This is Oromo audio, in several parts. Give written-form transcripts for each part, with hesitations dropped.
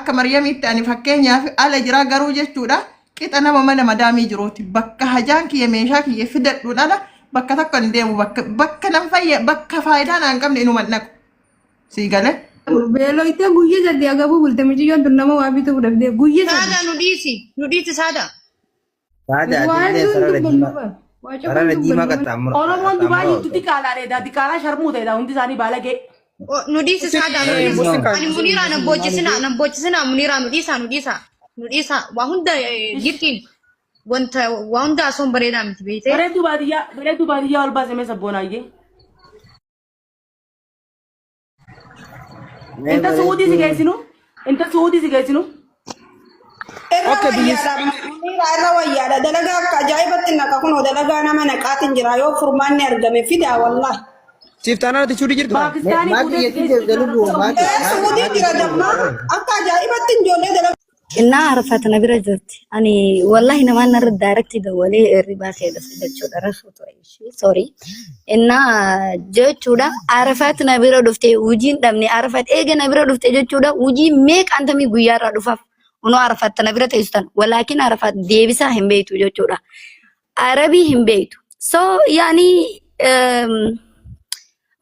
Akka Maryamiitti ani fakkeenyaaf ala jira garuu jechuudha qixa nama mana madaamii jiruuti. Bakka hajaan kiyya meeshaa kiyya fidadhuun ala bakka tokko hin deemu bakka bakka nan fayya bakka faayidaa naan qabne inuma hin dhaqu. Sii galee. Beeloytee guyya sadii agabuu bulte miciyyoon tun nama waa bituuf dhabdee guyya Saada sadii. nu dhiisi. Nu dhiisi saada. Saada Waa atillee hedduun sarara dubbannu diimaa bara. Waa cufan sarara diimaa dubbannu malee. qaxxaamura Oromoon qaxxaamura Dubaayii oolta. diqaalaadha. Diqaalaa sharmuu ta'edha. Hundi isaanii baalagee. Nu dhiisi saada nu dhiisi. No. Ani Muniraa nan boochisina nan boochisina Muniraa nu dhiisaa nu dhiisaa nu dhiisaa waa hunda giftiin wanta waa hunda asoon bareedaa miti beektee. Bareedduu baadiyyaa bareedduu baadiyyaa ol baase mee sabboonaayye. Mee Inta su'uudii si bareedduu geessinu? Inta su'uudii si geessinu? Irra Okay, biyyi wayyaadha. Munira irra wayyaadha. Dalagaa akka ajaa'ibatti naqa kunoo dalagaa nama naqaatiin jira yoo furmaanni argame fidaa wallahi. Siif taanaan ati suudii jirtu? Mee Paakistaanii maaki fuutee si jechuun geessitu jirte lubbuu rakkoo maaki Ee maaki Suudii maaki jira jechuun damma jirte. akka ajaa'ibatti ijoollee dalagaa. Innaa Arafat na bira jirti. Ani wallahi namaan narra direct dawwalee hirribaa kee dhufe jechuudha. Rafuu ture ishee sorry. Innaa jechuudha Arafat na bira dhufte hojiin dhabne Arafat eega na bira dhufte jechuudha hojii meeqaantamii guyyaarraa dhufaaf unoo Arafat na bira teessu tan walaakin Arafat deebisaa hin beektu jechuudha. Arabii hin beektu. So yaani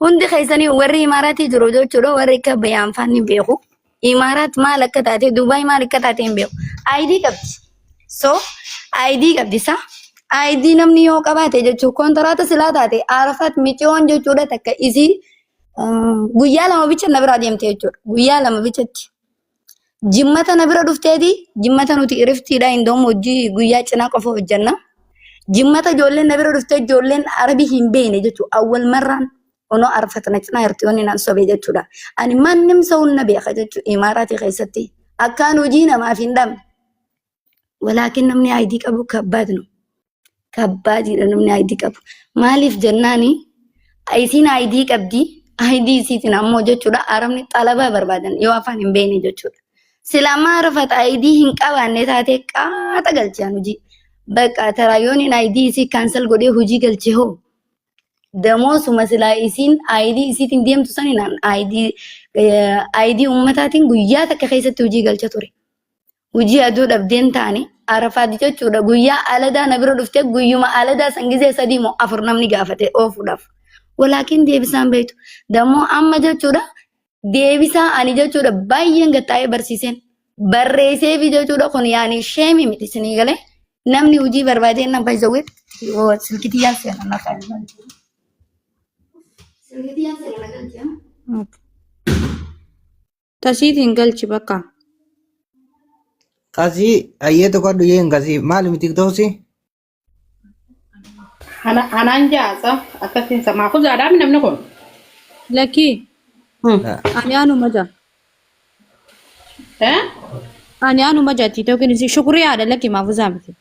hundi keessanii warri imaaraatii jiru jechuudha warri akka bayaan faan ni beeku. Imaaraat maal akka taate Dubaay maal akka taate hin beeku. ID qabdi. So ID qabdi sa. ID namni yoo qabaate jechuun kontiraata silaa taate Arafaat miciyoon jechuudha takka isii guyyaa lama bicha na biraa deemte jechuudha. Guyyaa lama bichatti. Jimmata na bira dhufteeti jimmata nuti iriftiidha indoom hojii guyyaa cinaa qofa hojjenna. Jimmata ijoolleen na bira dhuftee ijoolleen arabii hin beekne jechuudha. Awwal marraan onoo arfata na cinaa jirti wanni naan sobee jechuudha. Ani mannim sa'uun na beeka jechuudha imaaraatii keessatti. Akkaan hojii namaaf hin dhabne. Walaakin namni ID qabu kabbaad nu. Kabbaadiidha namni ID qabu. Maaliif jennaani isiin ID qabdi. ID isiitiin ammoo jechuudha arabni xalabaa barbaadan yoo afaan hin beekne jechuudha. Sila amma arafat ID hin qabaanne taate qaaxa galchaan hojii. Bakka taraa yoon hin ID isii kaansal godhee hojii galche hoo damoosuma silaa isiin ID isiitiin deemtu saniin ID ID ummataatiin guyyaa takka keessatti hojii galcha ture. Hujii aduu dhabdeen taane Arafaat jechuudha guyyaa aladaa na bira dhuftee guyyuma aladaa san gizee sadii moo afur namni gaafate oofuudhaaf. Walaakin deebisaan beektu. Dammoo amma jechuudha deebisaa ani jechuudha baay'een gattaa'ee barsiiseen barreesseefi jechuudha kun yaani sheemi miti isinii galee namni hojii barbaadee nan fayyisawwee silkitii yaan seena na fayyisa. Silkitii yaan seena na galchee. Tasiitiin galchi bakka. Kasii ayyee tokko dhuyyeen kasii maali miti toosi? Anaan jaasa akkasiin samaa kuzaadhaaf namni kun. Lakkii. Ani anuma jaa. Eh? Ani anuma jaa tiitookiin isii shukuriyaadha lakkii maafuzaa miti.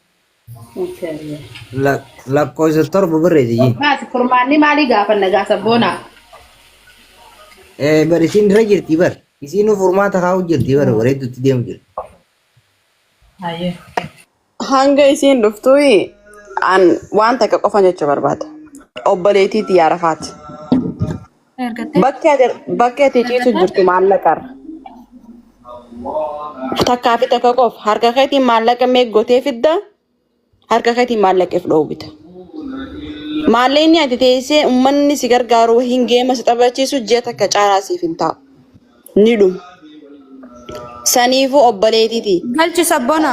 Lakkoofsa torba barreessi. Baasi furmaanni maalii gaafanna gaa sabboonaa? Bar isiin irra jirti bar. Isiin furmaata kaa'u jirti bar bareedduutti deemu jirti. Hanga isiin dhuftu an waan takka qofan jechuu barbaada. Obboleettii tiyya Arafaati. Argattee? Bakki ati bakki ati ciisu jirtu maallaqarra. Takkaa fi takka qofa harka keetiin maallaqa meeq gotee fidda harka keetiin maallaqa if dhoowwita. Maallaqni ati teessee uummanni si gargaaru hin geema si taphachiisu ji'a takka caalaa siif hin taa'u. Ni dhuma. Saniifuu obboleettiiti. Galchi sabboona.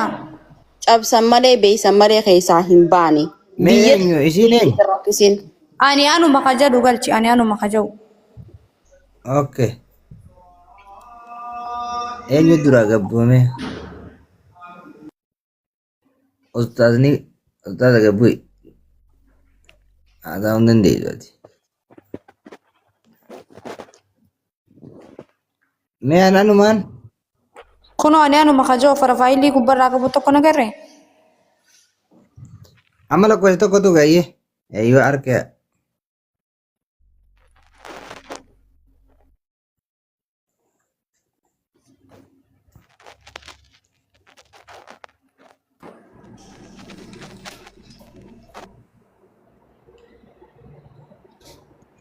Cabsan malee beeysan malee keessaa hin baane. Mee Biyya eenyu isiin eenyu? hin rakkisin. Ani anuma ka jedhu galchi ani anuma ka jedhu. Okay. Eenyu dura gabbuume? Ustaazni ustaaza gabbu'i. Aadaa hin dandeessu ati. Mee an anumaan Kunoo ani anuma ka jedhu farafaayilii gubbarraa qabu tokko nagarree. amma lakkoofsa tokkotu gayyee. Eeyyoo harka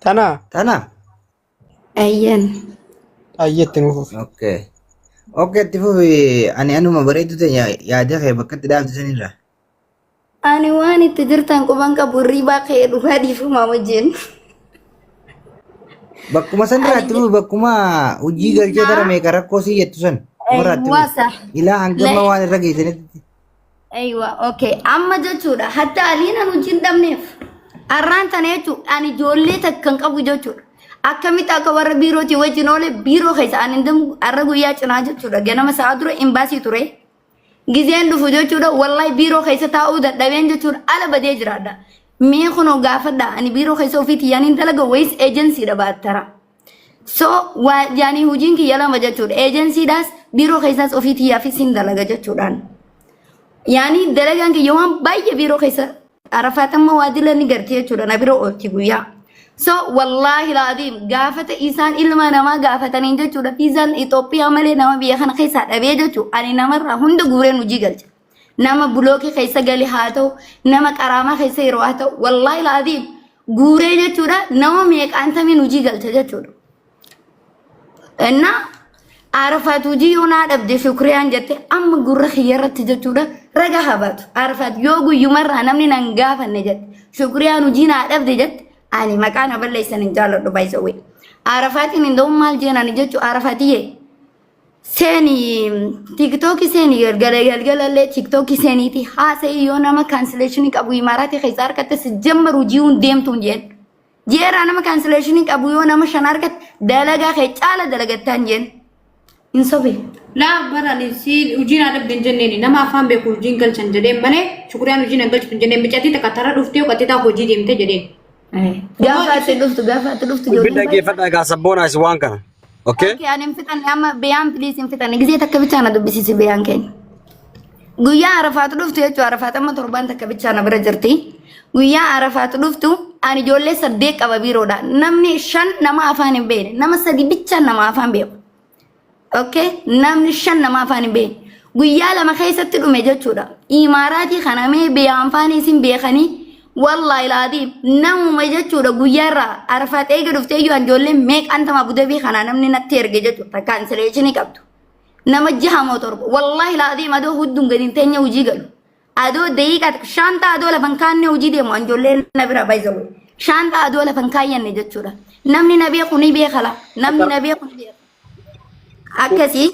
Tana tana. Ayyan. ayyetti nuuf fufi. Okay. Okay, itti fufi ani anuma bareedu ta'e yaada kee bakka itti dhaabdu sanirra. Ani waan itti jirtan quban qabu hirribaa ka'ee dhugaa dhiifamaa wajjin. Bakkuma sanirraa Ani itti fufi bakkuma hojii galchee tara meeqa rakkoo sii jettu san. Umarraa itti fufi. Wasa. Ilaa hangamma waan irra geessanitti. Aywa, okay. Amma jechuudha. Hatta aliin an hojii hin dhabneef. Arraan tana jechuudha. Ani ijoollee takka hin qabu jechuudha. Akkamitti akka warra biirootii wajjin oole biiroo keessa ani hin deemu arra guyyaa cinaa jechuudha. Ganama sa'a dura imbaasii ture. Gizeen dhufu jechuudha. Wallahi biiroo keessa taa'uu dadhabeen jechuudha. Ala badee jiraadha. Mee kunoo gaafadha. Ani biiroo keessa ofiitti yaaniin dalaga wayis eejensiidha baattara. So waa yaani hojiin kiyya lama jechuudha. Eejensiidhaas biiroo keessaas ofii tiyyaafis hin dalaga jechuudhaan. Yaani dalagaan kiyya waan baay'ee biiroo keessa Arafaat amma waa dila ni garti jechuudha na bira oolti guyyaa. So wallaahi laadiim gaafata isaan ilma namaa gaafataniin jechuudha fiizaan Itoophiyaa malee nama biyya kana keessaa dhabee jechuudha ani namarraa hunda guureen hojii galcha. Nama bulookii keessa gale haa ta'u nama qaraamaa keessa yeroo haa ta'u wallaahi laadiim guuree jechuudha nama meeqaan tamiin hojii galcha jechuudha. እና Arafaat hojii yoo naa dhabde shukriyaan jette amma gurra kiyya irratti jechuudha raga haa baatu. Arafaat yoo guyyumarraa namni nan gaafanne jette shukriyaan hojii naa dhabde jette ani maqaa na balleessan hin jaalladhu baay'isawwe. Arafaatiin hin ta'u maal jeenani jechuu Arafaatiyyee seeni tiiktookii seeni galgala galgalallee tiiktookii seeniiti haasa'ii yoo nama kaansileeshinii qabu imaaraatii keessa harkatte si jammaru hojii hin deemtu hin jeen. Jeeraa nama cancellation qabu yoo nama shan argatte dalagaa kee caala dalagattaan jeen. Hin sobe. Laa bara ani si hojii naa dhabde hin jenneeni nama afaan beeku hojiin galchan jedheen malee shukuriyaan hojii na galchitu hin jenneen micatii takka tara dhuftee qaxxitaa hojii deemte jedheen. Gaafa ati dhuftu gaafa ati dhuftu Dubbi ijoolleen baay'ee. dhaggeeffadhaa egaa sabboonaa isin waan kana. Okay? Okay, ani hin fixanne amma biyaan please hin fixanne gisee takka bichaa na dubbisiisi biyaan keenya. Guyyaa Arafaatu dhuftu jechuun Arafaat amma torbaan takka bichaa na bira jirti. Guyyaa Arafaatu dhuftu ani ijoollee saddeet qaba biiroodha. Namni shan nama afaan hin beekne nama sadi bichaan nama afaan beeku. Okay? Namni shan nama afaan hin beekne. Guyyaa lama keessatti dhume jechuudha. Imaaraatii kana mee biyaan faanii isin beekanii wallaahi laadiim namuma jechuudha guyyaa irraa Arafaat eega dhuftee iyyuu ani ijoollee meeqaan tama Abudabii kanaa namni natti erge jechuudha. Kaansileeshinii qabdu. Nama jaha moo torba wallaahi laaziim adoo hudduun gadi hin teenye hojii galu adoo daqiiqaa shaantaa adoo lafan kaanne hojii deemu an ijoollee na bira baay'isawwe shaantaa adoo lafan kaayyanne jechuudha namni na beeku ni beekala namni na beeku ni beeka akkasii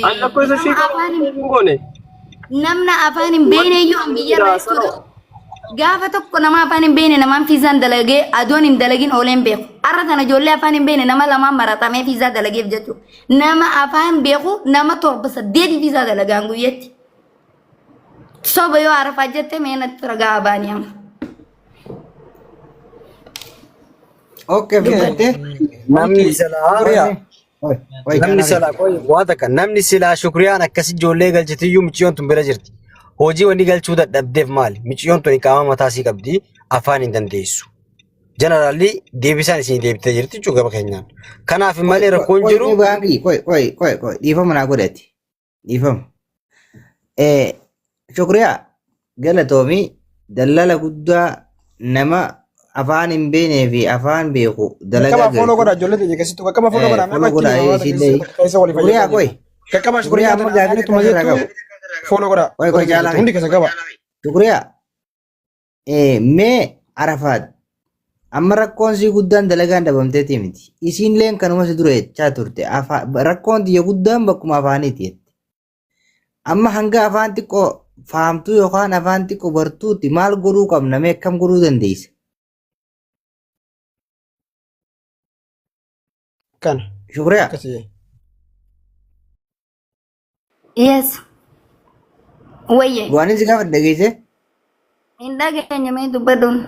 An lakkoofsa ishee nama afaan hin hin goone. namna afaan hin beekne iyyuu an biyya irra jechuudha. Gaafa tokko nama afaan hin beekne namaan fiizaan dalagee adoon hin dalagin oolee hin beeku. Har'a tana ijoollee afaan hin beekne nama lamaan maraxamee fiizaa dalageef jechuudha. Nama afaan beeku nama torba saddeeti fiizaa dalagaan guyyatti. Soba yoo arafaa jette mee natti ragaa abaanii amma. Okay, fixattee? Namni silaa Shukriyaa. Oi, oi, namni caalaa silaa qoy waa takka namni silaa shukriyaan akkasi ijoollee galchitiyyuu miciyyoon tun bira jirti. Hojii wanni galchuu dadhabdeef maali? Miciyyoon tun qaama mataa isii qabdi afaan hin dandeessu. Jeneraalli deebisaan isin deebitee jirti jechuudha gaba keenyaan. Kanaaf Qoy, malee qoy, rakkoon qoy, jiru mee baankii, qoy, qoy, qoy, qoy, dhiifama naa godhati. Dhiifama. Shukriyaa galatoomi dallala guddaa nama afaan hin beeknee fi afaan beeku dalagaa Qaqqabaa follow galchu. godhaa ijoollee teenya keessattuu qaqqabaa follow godhaa Follow nama ittiin godhaa hawaasa isiillee. keessa walii Shukriyaa fayyadamaa qoy. jirra. Qaqqabaa Shukriyaa shukriyaa amma tana gaafii afaanittuma takka sirraa jettu qabu. follow godhaa Qoy qoy warra caalaa keessattuu hundi keessa qaba. Shukriyaa mee Arafaat amma rakkoon sii guddaan dalagaan dhabamteetii miti. Isiinleen kanuma si dura jechaa turte. Rakkoon tiyya guddaan bakkuma afaaniiti jette. Amma hanga afaan xiqqoo fahamtuu yookaan afaan xiqqoo bartuutti maal godhuu qabna mee akkam godhuu dandeessa? Kana. Shukriyaa. Akkasii. Yes. Wayye. Waan inni si gaafadhe dhageessee? Hin dhageenye mee dubbadhuun.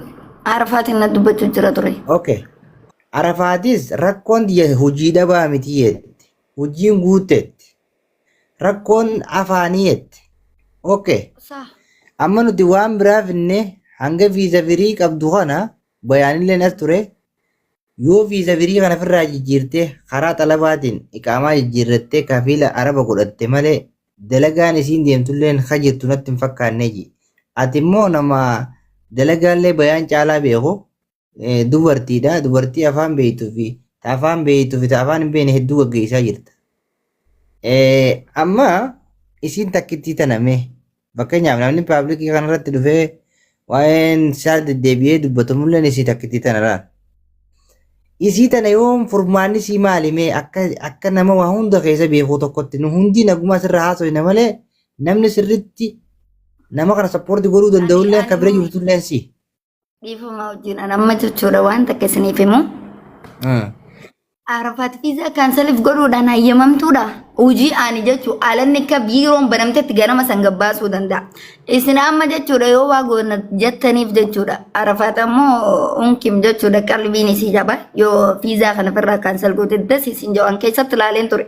Arafaatiin na dubbachuu jira ture. Okay. Arafaatis rakkoon tiyya hojii dhabaa miti jette. Hojiin guuttetti. Rakkoon afaanii jette. Okay. Saa. Amma nuti waan biraa finne hanga viiza firii qabdu kana bayaanilleen as ture. Yoo viiza firii kana ofirraa jijjiirtee karaa xalabaatiin iqaamaa jijjiirrattee kafiila araba godhatte malee dalagaan isiin deemtulleen ka jirtu natti hin fakkaanne ji. Ati immoo nama dalagaallee bayaan caalaa beeku dubartiidha. Dubartii afaan beektuu fi ta afaan beektuu fi ta afaan hin beekne hedduu gaggeessaa jirta. Amma isiin takkittii tana mee fakkeenyaaf namni public kanarratti dhufee waa'een isaa deddeebi'ee dubbatamulleen isii takkittii tana laal. Isii tana yoom furmaanni isii maali mee akka nama waa hunda keessa beekuu tokkotti nu hundi naguma asirra haasofna malee namni sirritti nama kana support godhuu danda'ullee akka bira jirtullee si. Dhiifama wajjin an amma jechuudha waan takka isiniif himu. Arafaat fiizaa cancel iif godhuudhaan hayyamamtuudha. Hojii ani jechuu alanni akka biiroon banamtetti ganama san gabbaasuu danda'a. Isin amma jechuudha yoo waa goona jettaniif jechuudha. Arafaat ammoo unkim jechuudha qalbiin isii jaba yoo fiizaa kana ofirraa cancel goote das isin jawaan keessatti ilaaleen ture.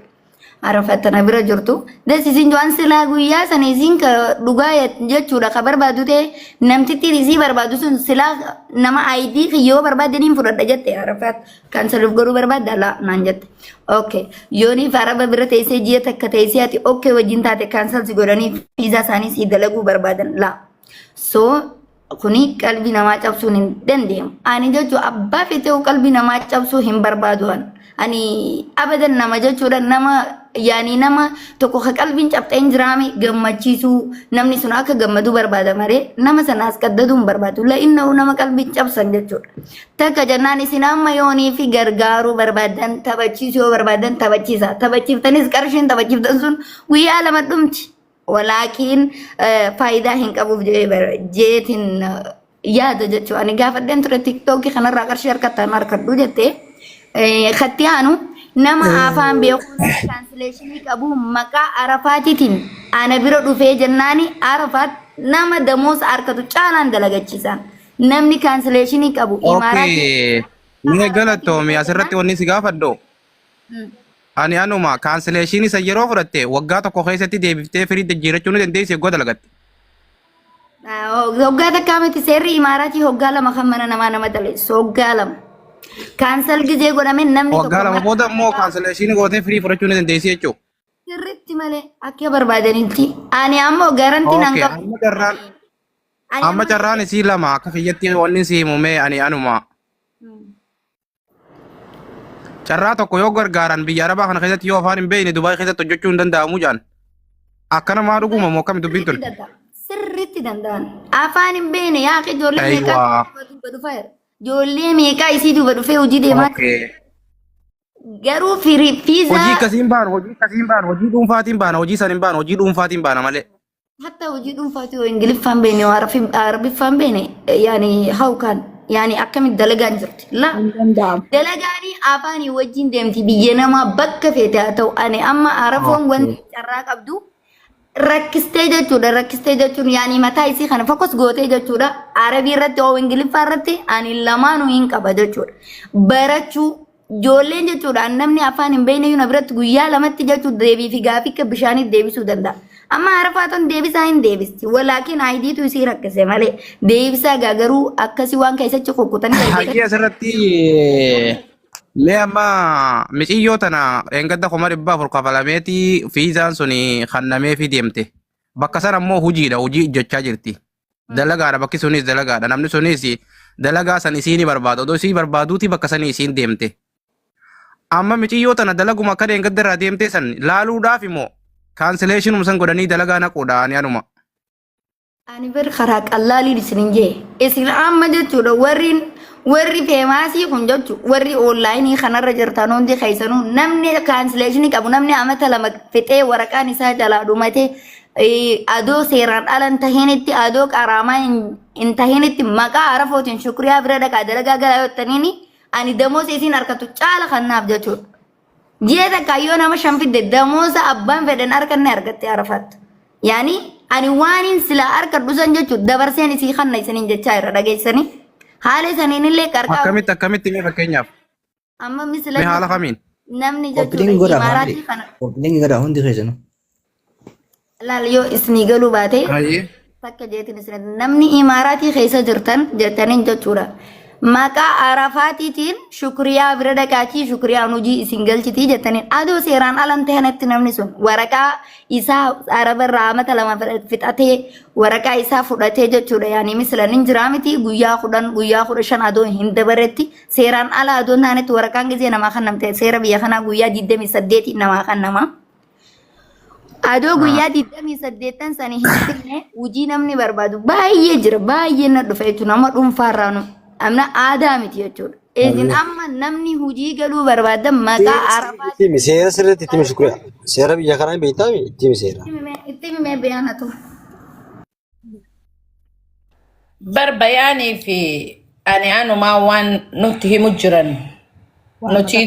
Arafaat tana bira jirtu. Das isin jawaan silaa guyyaa sana isin ka dhugaa jechuudha ka barbaadu ta'e namtittiin isii barbaadu sun silaa nama ID yoo barbaadaniin fudhadha jette Arafaat. Cancel iif godhuu barbaadda laa naan jette. Okay. Yooniif araba bira teessee ji'a takka teessee ati okay wajjin taate cancel si godhanii fiizaa isaanii si dalaguu barbaadan laa. So kuni qalbii namaa cabsuun hin danda'amu. Ani jechuun abbaa feetee qalbii namaa cabsuu hin barbaadu an. Ani abadan nama jechuudha nama yaani nama tokko ka qalbiin cabxee hin jiraame gammachiisuu namni sun akka gammadu barbaada malee nama sana as qaddaduu hin barbaadu. La innahu nama qalbiin cabsan jechuudha. Takka jennaan isin amma yoonii fi gargaaruu barbaadan taphachiisuu yoo barbaadan taphachiisa. Taphachiiftanis qarshiin taphachiiftan sun guyyaa lama dhumti. Walaakiin faayidaa hin qabuuf jeetiin yaada jechuudha. Ani gaafadheen ture TikTokii kanarraa qarshii harkattaan harkadhu jettee. Katti aanu nama afaan beeku nama translation qabu maqaa Arafaatiitiin ana bira dhufee jennaani Arafaat nama damoosa harkatu caalaan dalagachiisan. Namni translation qabu imaaraatii Okay. Mee galatoomi asirratti wanni si gaafadhu. Ani anuma cancellation isa yeroo fudhatte waggaa tokko keessatti deebiftee firii jijjiirachuu ni dandeessi eggoo dalagatte. Hoggaa takkaa miti seerri imaaraatii hoggaa lama kan mana namaa nama daleessu hoggaa lama. Cancel gizee godhame namni tokko Waggaa 2 booda immoo cancellation gootee firii fudhachuu ni dandeessi jechuudha. Sirriitti malee akka barbaadanitti. Ani ammoo guarantee nan Okay. qabu. Amma carraan Ani amma amma carraan isii lama akka kiyyatti wanni si himu mee ani anuma. Carraa tokko yoo gargaaran biyya Arabaa kana keessatti yoo afaan hin beekne Dubaay keessatti hojjechuu hin danda'amu jaan. Akkana maa dhuguma moo akkami dubbiin tun? Sirriitti danda'an. Sirriitti danda'an. Afaan hin beekne yaa akhi ijoollee meeqaa duuba dhufaa jira. Ijoollee meeqaa isii duuba dhufee hojii deemaa jira. Garuu firii Hojii fiizaa akkasiin baanu, hojii akkasiin baanu, hojii dhuunfaatiin baana, hojii san hin baanu, hojii dhuunfaatiin baana malee. Hatta hojii dhuunfaati yoo Ingiliffaan beekne yoo Arabiffaan beekne yaani how can yaani akkamitti dalagaan jirti. La Hin danda'amu. dalagaanii afaanii wajjin deemti biyya namaa bakka feete haa ta'u ani amma arafoon wanti carraa qabdu rakkistee jechuudha rakkistee jechuun yaani mataa isii kana focus gootee jechuudha Arabii irratti oo Ingiliffaa irratti ani lamaanuu hin qaba jechuudha barachuu Ijoolleen jechuudha namni afaan hin beekne iyyuu na biratti guyyaa lamatti jechuun deebii fi gaafii akka bishaaniif deebisuu danda'a. Amma arafaatoon deebisaa hin deebisti. Walaakin ID tu isii rakkise malee deebisaa gaa garuu akkasii waan keessatti kukkutanii Hayyee asirratti mee amma miciyyoo tana dheengadda 400,000 kafalameeti fiizaan suni kannameefii deemte. Bakka sana immoo hojiidha hojii hojjechaa jirti. Dalagaadha bakki sunis dalagaadha. Namni sunis dalagaa san isii ni barbaada. Odoo isii barbaaduuti bakka sanii isiin deemte. Amma miciyyoo tana dalaguma akka dheengadda irraa deemtee san laaluudhaaf immoo cancellation san godhanii dalagaa naquudha ani anuma. Ani bar karaa qallaaliin isinin jee. Isin amma jechuudha warri warri famous kun jechu warri online kanarra jirtan hundi keessanuu namni cancellation qabu namni amata 2 fixee waraqaan isaa jalaa dhumate adoo seeraan ala hin tahinitti adoo qaraamaa hin tahinitti maqaa arafootiin shukriyaa bira dhaqaa dalagaa galaa yoo jettaniini ani damoosa isiin harkatu caala kannaaf jechuudha. Ji'a takka yoo nama shan fidde damoosa abbaan fedhan harkanne argatte arafaatti. Yaani ani waanin silaa harkadhu san jechuudha dabarseen isii kanna isiniin jechaa irra dhageessanii. Haala isaniin illee qarqaa Akkamitti akkamitti mee fakkeenyaaf amma misila mee haala kamiin? Namni jechuudha Copy link godhaa family. imaaraatii kana Copy link godhaa hundi keessanuu. Laal yoo isinii galuu baate Hayyee. takka jeetiin isin namni imaaraatii keessa jirtan jettaniin jechuudha. Maqaa Arafaatiitiin shukriyaa bira dhaqaatii shukriyaan hojii isin galchitii jettaniin adoo seeraan alan ta'anitti namni sun waraqaa isaa araba irraa amata 2 fixatee waraqaa isaa fudhatee jechuudha. Yaani misila nin jiraa miti guyyaa 10 guyyaa 15 adoo hin dabaretti seeraan ala adoo hin taanetti waraqaan gizee namaa kan namte seera biyya kanaa guyyaa 28 namaa kan namaa. Adoo guyyaa 28 sani hin finne hojii namni barbaadu baay'ee jira baay'ee na dhufa jechuudha nama dhuunfaarraa nu amna aadaa miti jechuudha. Isin amma namni hojii galuu barbaada maqaa Arabaa Itti himi seera sirriitti itti himi shukriya. Seera biyya kanaa hin beektaa itti himi seera. itti himee beekanatu. Bar bayaanii fi ani anumaa waan nutti himu jiran nuti